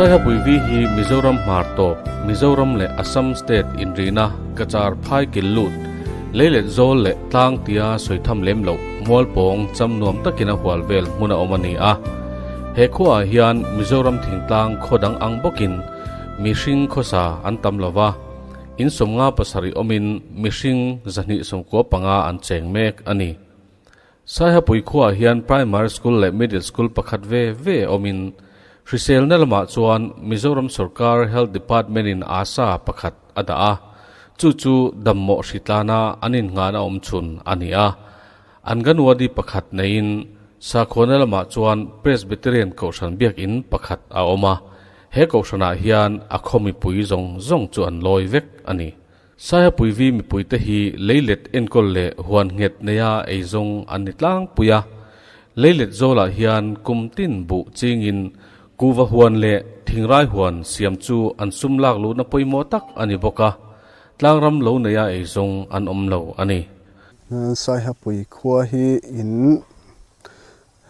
Saihapuivi hi Mizoram hmar tawp, Mizoram leh Assam state inrihna Cachar phai kil lut, leilet zawl leh tlang tia sawi tham lem loh mualpawng cham nuam takin a hual vel hmun a awm a ni a. He khuaah hian Mizoram thingtlang khaw dang ang bawkin mihring khawsa an tam lo va, in 57 awmin mihring 295 an cheng mek a ni. Saihapui khuaah hian Primary School leh Middle School pakhat ve ve awmin hriselna lamah chuan Mizoram Sorkar Health Department-in ASA pakhat a dah a, chu chu dammawh hritlana an innghahna awm chhun a ni a. Anganwadi pakhat neiin sakhuana lamah chuan Presbyterian Kohhran Biakin pakhat a awm a, he kohhranah hian a khaw mipui zawng zawng chu an lawi vek a ni. Saihapuivi mipuite hi leilet enkawl leh huan nghet neia eizawng an ni tlangpui a. Leilet zawlah hian kum tin buh chingin kuhva huan leh thingrai huan siam chu an sum lak luhna pawimawh tak a ni bawk a, tlangram lo neia eizawng an awm lo a ni. Saihapui khua hi in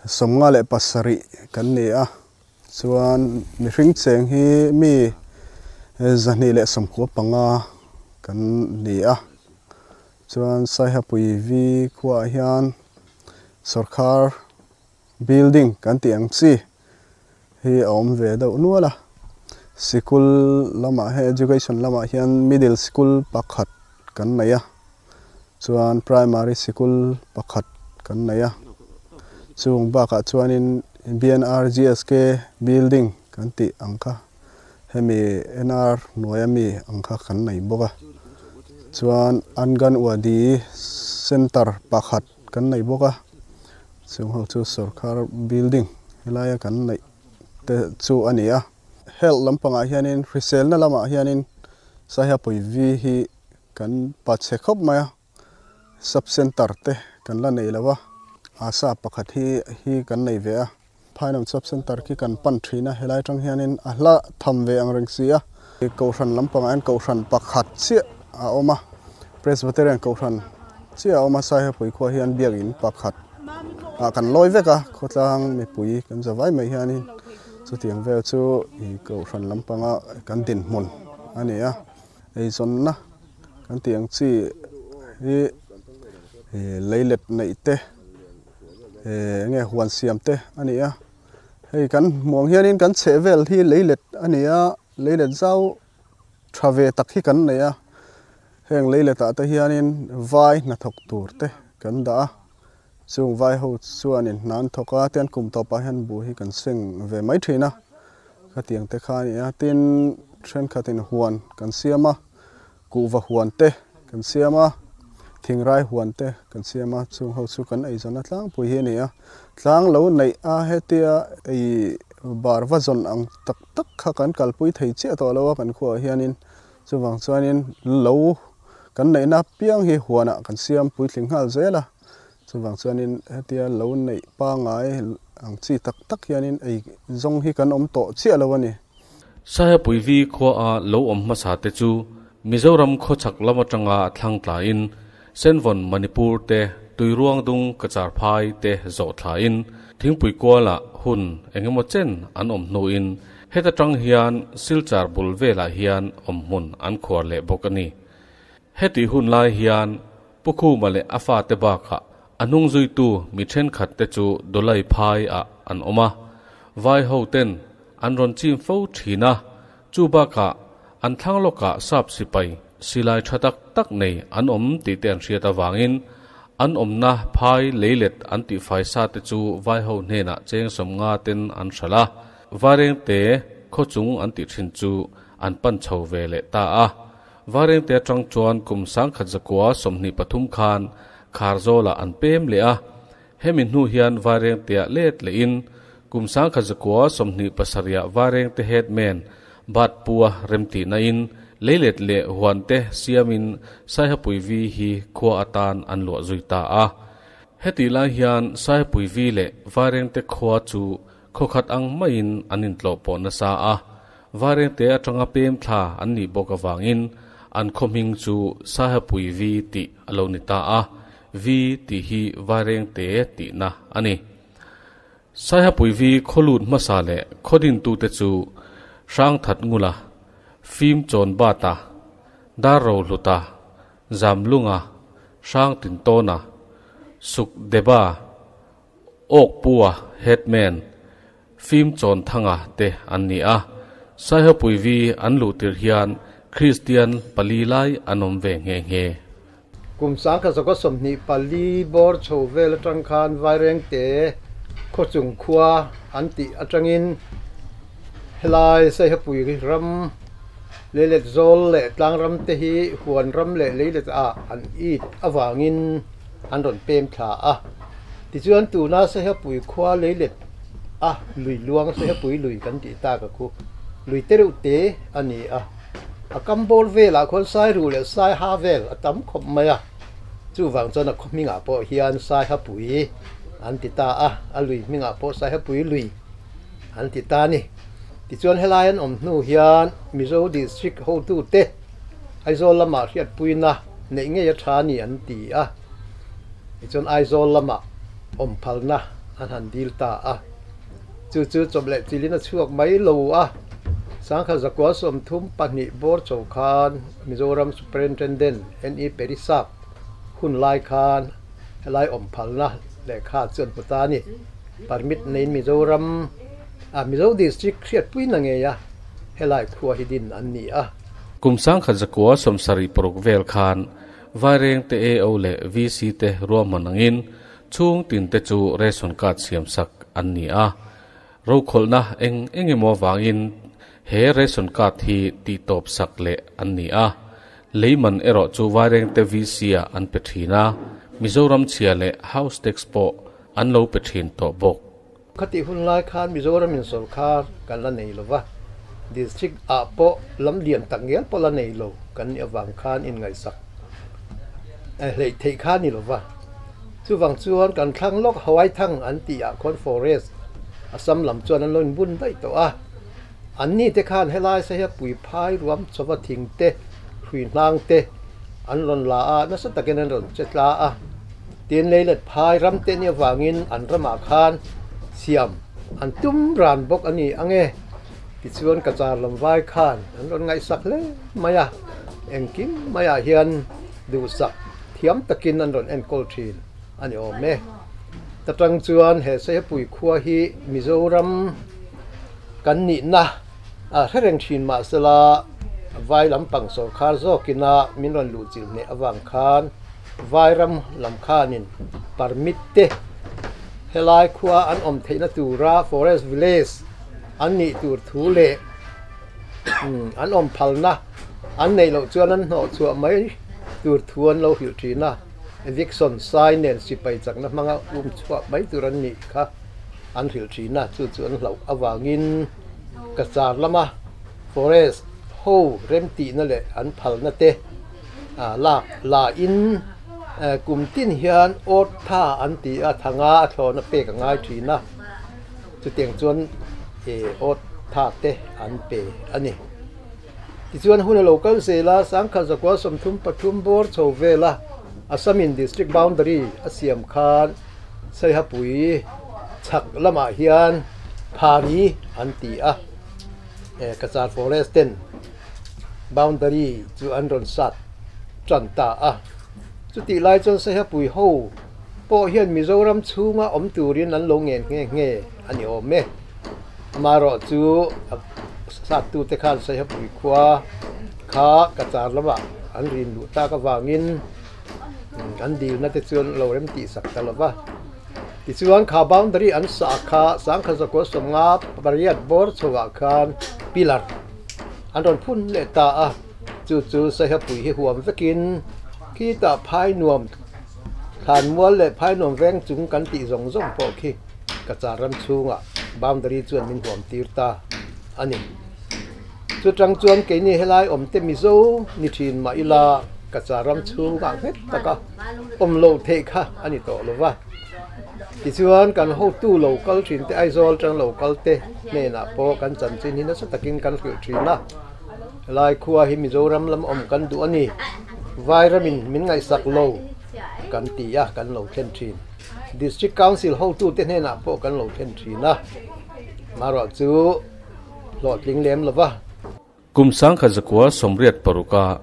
57 kan ni a, chuan mihring cheng hi mi 295 kan ni a, chuan Saihapui V khuaah hian sawrkhar building kan tih ang chi hi a awm ve deuh nual a, sikul lamah he education lamah hian middle school pakhat kan nei a, chuan primary sikul pakhat kan nei a, chung bakah chuanin BNRGSK building kan tih ang kha hemi NR hnuaia mi ang kha kan nei bawk a, chuan Anganwadi center pakhat kan nei bawk a, chung ho chu sawrkhar building helaia kan neih te chu a ni a. Health lampangah hianin hriselna lamah hianin Saihapui V hi kan pa chhe khawp mai a, sub center te kan la nei lo a, ASA pakhat hi hi kan nei ve a, Phainam sub center khi kan pan thin a, helai atang hianin a hla tham ve ang reng si a. Kohhran lampangah hian kohhran pakhat chiah a awm a, Presbyterian kohhran chiah a awm a, Saihapui khua hian biakin pakhat ah kan lawi vek a, khawtlang mipui kan za vai mai hianin chutiang vel chu ih kohhran lampanga kan dinhmun a ni a. Eizawnna kan tih ang chi hi leilet neih te eng nge huan siam te a ni a, hei kan hmuh ang hianin kan chheh vel hi leilet a ni a, leilet zau tha ve tak hi kan nei a, heng leilet ah te hianin vai hnathawk tur te kan dah a, chung vai ho chuanin hna an thawk a, tian kum tawpah hian buh hi kan seng ve mai thin a. Khatiang te kha a ni a, tin thenkhatin huan kan siam a, kuhva huan te kan siam a, thingrai huan te kan siam a, chung ho chu kan eizawn a tlangpui hi a ni a. Tlang lo neih a hetia ei bar va zawn ang tak tak kha kan kalpui thei chiah tawh lo a kan khuaah hianin, chuvang chuanin lo kan neihna piang hi huanah kan siam puitling nghal zel a. Chuvang chuanin hetia lo neih pangngai ang chi tak tak hianin ei zawng hi kan awm tawh chiah lo a ni. Saihapuivi khuaa lo awm hmasa te chu Mizoram khawchhak lam atanga thlang tlain Senvawn Manipur te Tuiruangdung Kacharphai te zawh thlain Thingpui kuala hun engemaw chen an awm hnuin heta tang hian Silchar bul velah hian awmhmun an khuar leh bawk a ni. Hetih hun lai hian Pu Khuma leh a fate bakah a hnung zuitu mi thenkhat te chu Dawlai phai ah an awm a, vai ho ten an rawn chim fo thin a, chu bakah an thlang lawkah sap sipai silai tha tak tak nei an awm tih te an hriat avangin an awmna phai leilet an tihfai sa te chu vai ho hnenah cheng 50 ten an hralh a, Varengte khaw chung an tih thin chu an pan chho ve leh ta a. Varengte atang chuan kum 1923 khan Kharzawlah an pem leh a, hemi hnu hian Varengteah let lehin kum 1927ah Varengte headman Batpua remtihna in leilet leh huante siamin Saihapuivi hi khua atan an luah zui ta a. Hetih lai hian Saihapuivi leh Varengte khua chu khawkhat ang maiin an intlawh pawh nasa a, Varengte atanga pem thla an nih bawk avangin an khaw hming chu Saihapuivi tih a lo ni ta a, Vi tih hi Varengte tihna a ni. Saihapuivi khaw lut hmasa leh khaw dintute chu Hrangthatngula, Fimchawnbata, Darrohluta, Zamlunga, Hrangtintawna, Sukdeba, Awkpua, Headman, Fimchawnthanga te an ni a. Saihapuivi an luh tirh hian Kristian pali lai an awm ve nghe nghe. Kum 1924 bawr chho vel atang khan Vairengte khawchung khua an tih atangin helai Saihapui ram leilet zawl leh tlangram te hi huan ram leh leilet ah an it avangin an rawn pem thla a. Tichuan tuna Saihapui khua leilet a lui luang Saihapui lui kan tih tak a khu lui te reuh te a ni a. A kam bawr velah khuan Sairu leh Saiha vel a tam khawp mai a, chuvang chuan a khaw hmingah pawh hian Saihapui an ti ta a, a lui hmingah pawh Saihapui lui an ti ta a ni. Tichuan helai an awm hnu hian Mizo District hotute Aizawl lamah hriatpuina neih ngei a tha a ni an ti a, tichuan Aizawl lamah awm phalna an han dil ta a. Chu chu chawp leh chilin a chhuak mai lo a, 1932 bawr cho khan Mizoram Superintendent NE Perisap hun lai khan helai awm phalna lehkha chu an hmu ta a ni. Permit neiin Mizoram ah Mizo District hriatpui na ngei a helai khua hi din an ni a. Kum 1976 vel khan Vairengte AO leh VC te ruahman angin Chhung tin te chu ration card siam sak an ni a, rokhawlhna eng eng emaw avangin he ration card hi tihtawp sak leh an ni a. Lei man erawh chu Vairengte VC ah an pe thin a, Mizoram chhia leh house tax pawh an lo pe thin tawh bawk. Khatih hun lai khan Mizoram in sawrkar kan la nei lo va, district ah pawh lam lian tak ngial pawh la nei lo kan nih avang khan inngaihsak hleih theih kha a ni lo va. Chuvang chuan kan thlang lawk Hawaithang an tih ah khawn forest Assam lam chuan an lo inbun daih tawh a, anni te khan helai sa hian puiphai ruam chawva thing te, hrui hnang te an rawn la a, nasa takin an rawn che tla a. Tin, leilet phai ram te nih avangin an ramah khan siam an tum ran bawk a ni ang e. Tichuan Kachar lam vai khan an rawn ngaihsak hle mai a, engkim maiah hian duhsak thiam takin an rawn enkawl thin a ni awm e. Ta tang chuan he Saihapui khua hi Mizoram kan nihna a hre reng thin mahsela vai lampang sawrkhar zawkina min rawn luhchilh hneh avang khan Vairam lam khanin permit te helai khua an awm theihna tura forest village an nih tur thu leh an awm phalna an neih loh chuan an hnawh chhuah mai tur thu an lo hrilh thin a, eviction sai nen sipai chakna hmanga um chhuah mai tur an nih kha an hrilh thin a, chu chu an hlauh avangin Cachar lama forest ho remtihna leh an phalna te lak la in kum tin hian awt tha an ti a, thanga a thlawn a pek a ngai thin a, chutiang chuan awt tha te an pe a ni. Tichuan hun a lo kal zel a, 1933 bawr chho vela Assam in District Boundary a siam khan Saihapui chhak lamah hian Phari an ti a, Cachar Forest ten boundary chu an rawn sat tan ta a. Chutih lai chuan Saihapui ho pawh hian Mizoram chhunga awm turin an lo ngen nghe nghe a ni awm e. Amaherawh chu sattute khan Saihapui khua kha Cachar lamah an rin luh tak avangin an dilna te chuan lo rem tih sak ta lo va. Tichuan kha boundary an sah kha 1958 bawr chhoah khan pillar an rawn phun leh ta a, chu chu Saihapui hi huam vekin khitah phai nuam thlan mual leh phai nuam veng chung kan tih zawng zawng pawh khi Cachar ram chhungah boundary chuan min huam tir ta a ni. Chutang chuan keini helai awmte Mizo ni thin mah ila Cachar ram chhungah nghet taka awm lo theih kha a ni tawh lo va. Tichuan kan hotu lo kal thin te Aizawl atang lo kal te hnenah pawh kan chanchin hi nasa takin kan hrilh thin a. Helai khua hi Mizoram lam awm kan duh a ni. Vairamin min ngaihsak lo kan ti a, kan lo thlen thin. District Council hotute hnenah pawh kan lo thlen thin a. Marawh chu. hlawhtling lem lova. Kum 1986 a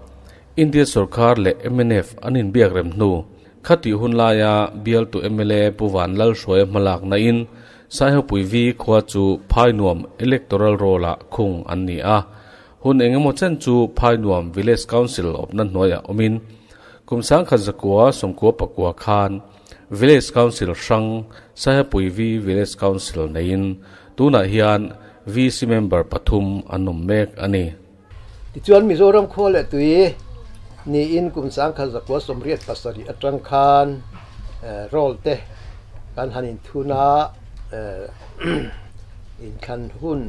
India sorkar leh mnf an inbiak rem hnu khati hun laia bialtu mla Pu Vanlalhruaia hmalakna in Saihapuivi khua chu Phainuam Electoral Roll ah khung an ni a. Hun engemaw chen chu Phainuam Village Council awpna hnuaiah awmin kum 1999 khan Village Council hrang Saihapuivi Village Council neiin tunah hian VC member pathum an awm mek a ni. Tichuan Mizoram khua leh tui niin kum 1987 atang khan roll te kan han inthun a, inthlan hun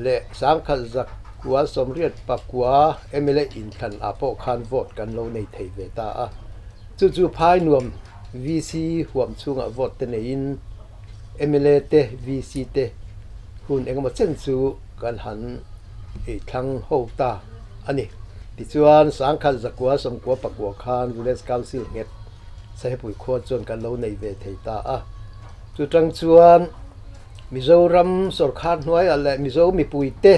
leh 1989 mla inthlan ah pawh khan vote kan lo nei thei ve ta a. Chu chu Phainuam VC huam chhungah vote te neiin mla te VC te hun engemaw chen chu kan han thlang ho ta a ni. Tichuan 1999 khan Village Council nghet Sahepui khua chuan kan lo nei ve thei ta a. Chutang chuan Mizoram sorkar hnuaiah leh Mizo mipui te,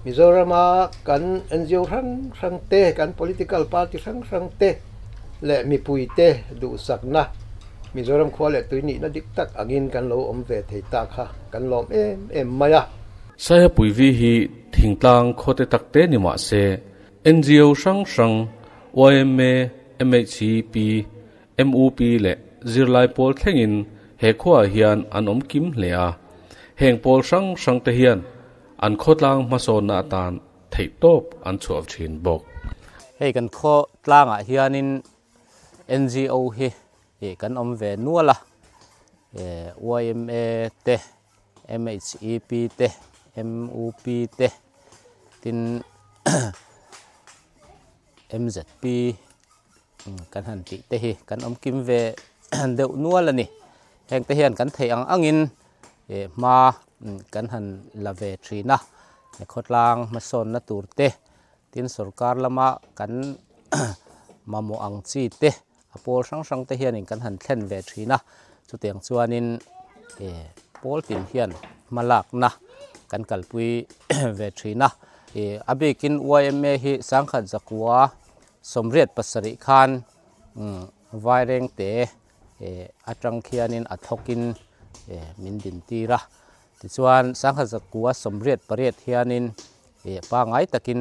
Mizorama kan NGO hrang hrang te, kan political party hrang hrang te leh mipui te duhsakna Mizoram khua leh tui nihna dik tak angin kan lo awm ve thei ta kha kan lawm em em mai a. Saihapuivi hi thingtlang khawte takte ni mah se NGO hrang hrang, yma, MHEP, MUP leh zirlai pawl thlengin he khuaah hian an awm kim hle a. Heng pawl hrang hrang te hian an khawtlang hmasawnna atan theihtawp an chhuah thin bawk. Hei kan khaw tlangah hianin NGO hi kan awm ve nual a, yma te, MHEP te, MUP te, tin MZP kan han tih te hi kan awm kim ve deuh nual a ni. Heng te hian kan theih ang angin hma kan han la ve thin a, khawtlang hmasawnna tur te, tin sorkar lama kan mamawh ang chi te a pawl hrang hrang te hianin kan han thlen ve thin a. Chutiang chuanin pawl tin hian hmalakna kan kalpui ve thin a. A bikin yma hi 1987 khan Vairengte atang khianin a thawkin min din tir a. Tichuan 1988 hianin pangai takin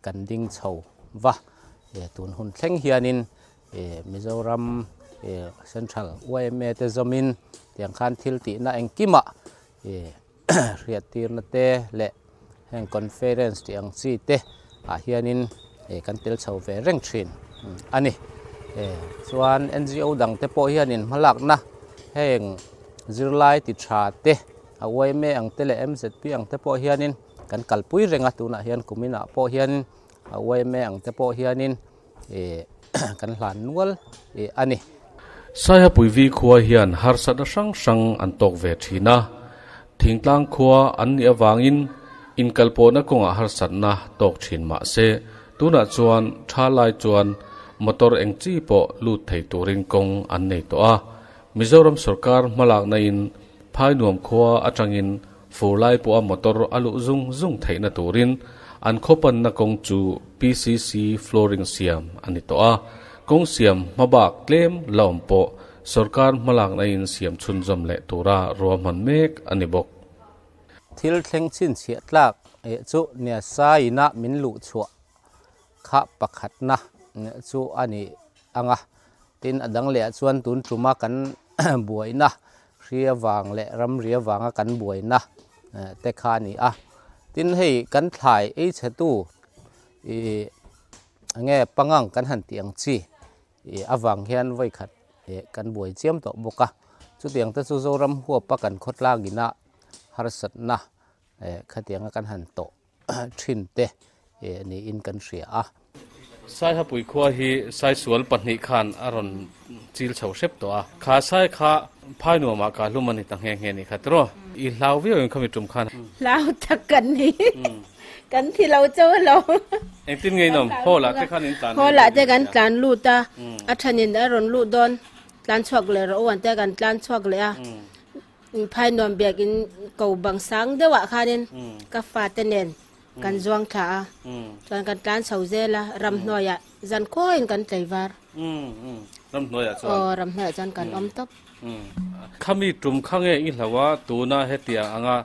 kan ding chho va. Tun hun thleng hianin Mizoram Central yma te zawmin tiang khan thil tihna engkimah hriattirna te leh heng conference tih ang chi te ah hianin kan tel chho ve reng thin a ni. Chuan NGO dang te pawh hianin hmalakna heng zirlai ti tha te a yma ang te leh MZP ang te pawh hianin kan kalpui reng a. Tunah hian kuminah pawh hianin a yma ang te pawh hianin kan hlan nual a ni. Saihapuivi khua hian harsatna hrang hrang an tawk ve thin a. Thingtlang khua an nih avangin inkalpawhna kawngah harsatna tawk thin mah se tunah chuan tha lai chuan motor eng chi pawh lut thei turin kawng an nei tawh a. Mizoram sorkar hmalakna in Phainuam khua atangin fur lai pawha motor a luh zung zung theihna turin an khawpanna kawng chu PCC flooring siam a ni tawh a. Kawng siam hmabak tlem la awm pawh sorkar hmalakna in siam chhunzawm leh tura ruahman mek a ni bawk. Thil thleng chhinchhiah tlak chu nia saiina min luh chhuah kha pakhatna chu a ni ang a. Tin a dang lehah chuan tun tuma kan buaina hria vang leh ramri avanga kan buaina te kha a ni a. Tin hei kan thlai ei chhetu ih enge pangang kan han tih ang chi ih avang hian vawi khat kan buai chiam tawh bawk a. Chutiang te chu Zoram huapa kan khawtlang ina harsatna khatianga kan han tawh thin te niin kan hria a. Saihapui khua hi Saisual pahnih khan a rawn chil chho hrep tawh a. Kha sai kha Phainuamah ka hlum a ni ta nghe nghe ni kha tiraw. I hlau viau em khami tum khan? Hlau tak kan ni. Kan thi lo cho lo. Engtin nge inawm? Hall ah te khan in tlan Hall ah te kan tlan lut a. A thanin a rawn lut dawn. Tlan chhuak leh rawh u an tia kan tlan chhuak leh a. Phainuam biakin ko bang sang deuhah khanin ka fate nen kan zuang thla a, chuan kan tlan chho zel a, ramhnuaiah zan khawiin kan tlaivar. Ramhnuaiah chuan? Aw, ramhnuaiah chuan kan awm tawp. Khami tum kha nge i hlo a, tuna hetiang anga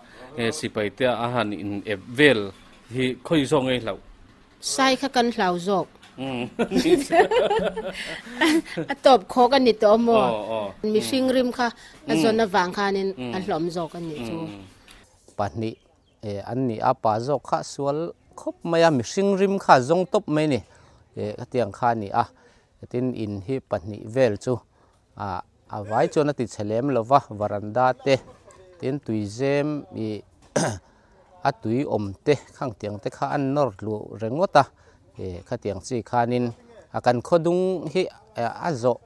sipai te a han in ep vel hi khawi zawk nge i hloh? Sai kha kan hlau zawk. A tawp khawk a ni tawh a maw? Mihring rim kha a zawn avang khanin a hlawm zawk a nih chu. Pahnih an ni a, pa zawk kha sual khawp mai a, mihring rim kha a zawng tawp mai a ni. Khatiang kha a ni a, tin in hi pahnih vel chu a vai chuan a ti chhe lem lo va, varanda te tin tuizem ih a tui awm te khang tiang te kha an nawr tluh ringawt a eh khatiang chi khanin a kan khaw dung hi a zawh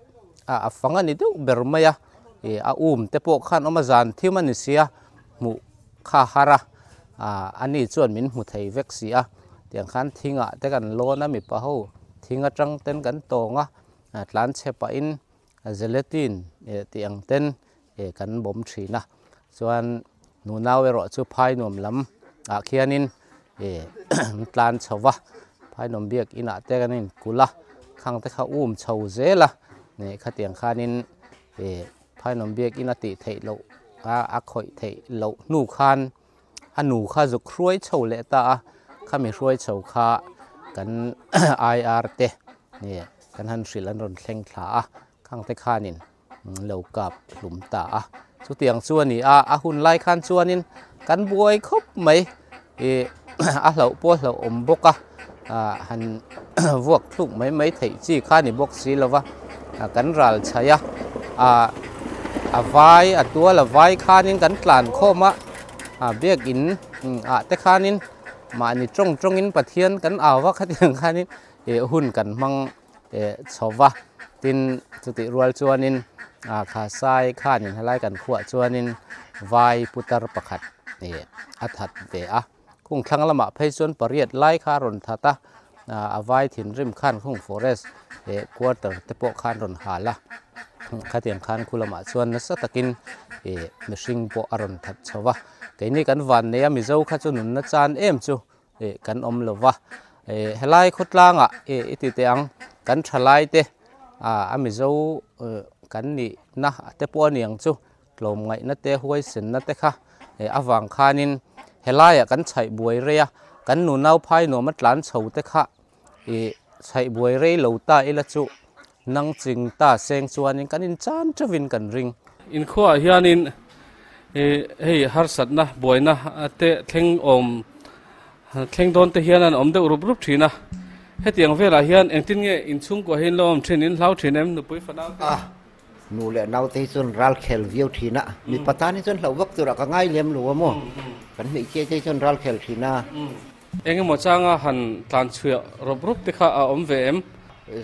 a fang a ni deuh ber mai a ih a um te pawh khan awm a zan thim a ni sia hmuh kha har a ah ani chuan min hmu thei vek si a tiang khan thingah te kan lawn a mipa ho thing atang ten kan tawng a tlan chhe pahin Gelatin tih ang ten kan bawm thin a, chuan nunau erawh chu phai nuam lam ah khianin tlan chho va, phai nuam biak inah te kan inkulh a, khang te kha um chho zel a, khatiang khanin phai nuam biak in a tih theih loh a a khawih theih loh hnu khan a nu kha zuk hruai chho leh ta a, khami hruai chho kha kan IR te kan han hrilh an rawn thleng thla a, khang te khanin lo kap hlum ta a. Chutiang chu a ni a, a hun lai khan chuanin kan buai khawp mai ih a hlauh pawh a hlauh awm bawk a, han vuak thluk mai mai theih chi kha a ni bawk si lo va, kan ral chhaih a, ah a vai a tual a vai khanin kan tlan khawm a, biakin ah te khanin mahni tawng tawngin Pathian kan au va khatiang khanin ih hun kan hmang chho va, tin chutih rual chuanin kha sai khanin helai kan khuah chuanin vai putar pakhat ih a that ve a. Khung thlang lamah phei chuan pariat lai kha a rawn that a, a vai thinrim khan khung forest eh quarter te pawh khan rawn hal a, khatiang khan khu lamah chuan nasa takin eh mihring pawh a rawn that chho va, keini kan van nei a Mizo kha chu nunna chan em chu eh kan awm lo va, eh helai khawtlangah eh i ti teh ang kan thalai te ah a Mizo kan nihna te pawh a niang chu. Tlawmngaihna te huaisenna te kha avang khanin helaiah kan chhaih buai rei a, kan nunau phai nuam a tlan chho te kha ih chhaih buai rei lo ta ila chu nang ching ta seng chuanin kan inchan teuhin kan ring. Inkhuaah hianin hei harsatna buaina te thleng awm thleng dawn te hian an awm deuh rup rup thin a, hetiang velah hian engtin nge inchhungkua hi in lo awm thin, in hlau thin em nupui fanau te? Nu leh naute hi chuan ral khel viau thin a, mipa tan hi chuan hlauh vak turah ka ngai lem lo a maw, kan hmeichhia te hi chuan ral khel thin a. Eng emaw changa han tlan chhuah rawp rawp te kha a awm ve em?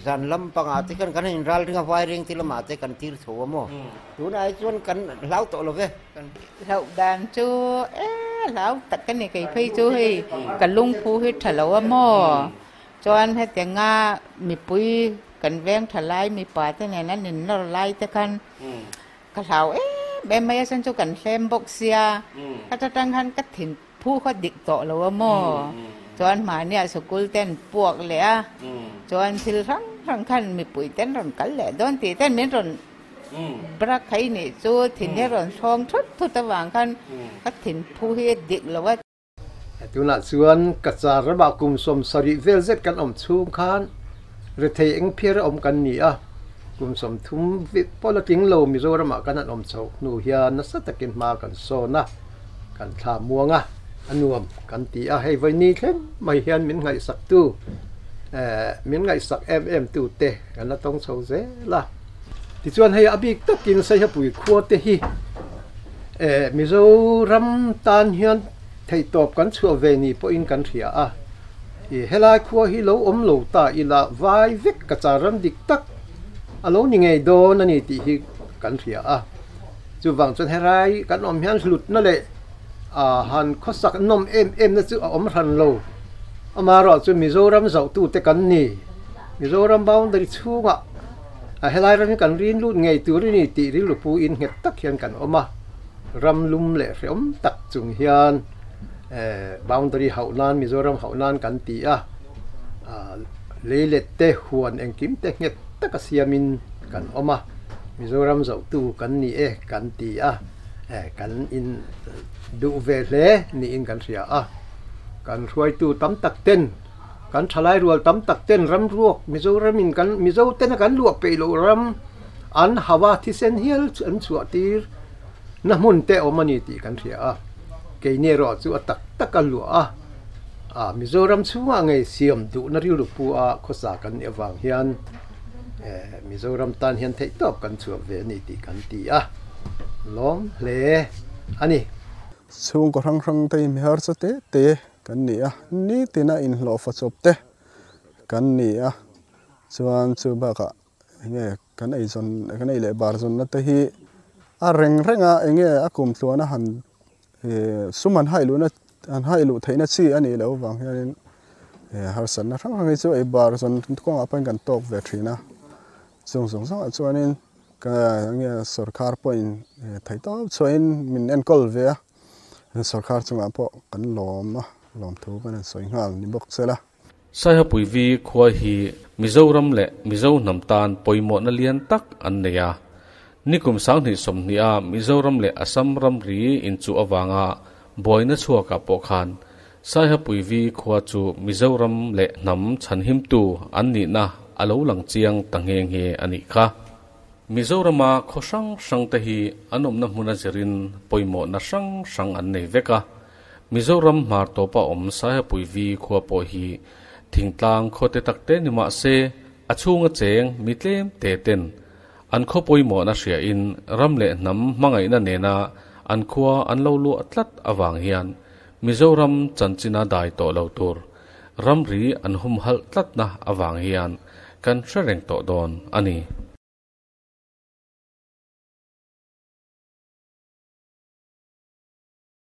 Zan lam pangah te khan kan han inral ring a, vai ring te lamah te kan tir chho a maw, tunah hi chuan kan hlau tawh lo ve. Hlauh dan chu e hlau tak a ni kei phei chu hei ka lungphu hi tha lo a maw. Chuan hetianga mipui kan veng tha lai mipa te nen an innawr lai te khan ka hlau em em mai a chuan chu kan hlem bawk sia ka atang khan ka thin phu kha dik tawh lo a maw chuan mahnia sikul te an puak leh a chuan thil hrang hrang khan mipui te an rawn kal leh dawn tih ten min rawn brak khai nih chu thin hi a rawn hrawng thut thut avang khan ka thin phu hi a dik lo a. Tunah chuan Cachar ramah kum 70 vel zet kan awm chhung khan rethei eng phiar a awm kan ni a, kum 30 pawh la tling lo Mizoramah kan han awm chhoh hnu hian nasa takin hma kan sawn a, kan thla muang a, a nuam kan ti a, hei vawiini thleng mai hian min ngaihsaktu min ngaihsak em em tute kan la tawng chho zel a. Tichuan hei a bik takin Saihapui khua te hi Mizoram tan hian theihtawp kan chhuah ve ni pawhin kan hria a, i helai khua hi lo awm lo ta ila vai vek ka char ram dik tak a lo ni ngei dawn a ni tih hi kan hria a. Chuvang chuan helai kan awm hian hlutna leh han khawsak nawm em em na chu a awm hran lo. Amaherawhchu chu Mizoram zohtute kan ni. Mizoram boundary chhungah A helai ram hi kan rin lut ngei tur i ni tih rilru pu in nghet tak hian kan awm a. Ram lum leh hreawm tak chung hian boundary hauh nan Mizoram hauh nan kan ti a, leilet te huan engkim te nghet taka siamin kan awm a, Mizoram zohtu kan ni e kan ti a, kan in duh ve hle niin kan hria a, kan hruaitu tam tak ten kan thalai rual tam tak ten ram ruak Mizoramin kan Mizo tena kan luah peih loh ram an hauh a thisen hial an chhuah tir na hmun te awm a ni tih kan hria a, keini erawh chu a tak tak a luah a, a Mizoram chhungah ngei siam duhna rilru pu a khawsa kan nih avang hian Mizoram tan hian theihtawp kan chhuah ve a ni tih kan ti a, lawm hle a ni. Chhungkaw hrang hrang te hi mi harsa te te kan ni a, nitina inhlawhfa chawp te kan ni a, chuan chu bakah enge kan ei zawn kan ei leh bar zawnna te hi a reng reng a enge a kum tluana han ih sum han haih luhna han haih luh theihna chi a nih loh avang hianin ih harsatna hrang hrang hi chu ei bar zawn kawngah pawhin kan tawk ve thin a, chung zawng zawngah chuanin ka enge sorkar pawhin theihtawp chhuahin min enkawl ve a. Sorkar chungah pawh kan lawm a, lawmthu kan han sawi nghal ni bawk se la. Saihapuivi khua hi Mizoram leh Mizo hnam tan pawimawhna lian tak an nei a. Nikum sanghnih sawmhnih a Mizoram leh Assam ramri inchuh avanga buaina chhuakah pawh khan Saihapuivi khua chu Mizoram leh hnam chhanhimtu an nihna a lo lang chiang ta nghe nghe a nih kha. Mizorama khaw hrang hrang te hi an awmna hmuna zirin pawimawhna hrang hrang an nei vek a. Mizoram hmar tawpa awm Saihapuivi khua pawh hi thingtlang khaw te tak te ni mah se a chhunga cheng mi tlem te ten an khaw pawimawhna hriain ram leh hnam hmangaihna nena an khua an lo luah tlat avang hian Mizoram chanchina dai tawh lo tur ramri an humhalh tlatna avang hian kan hre reng tawh dawn a ni.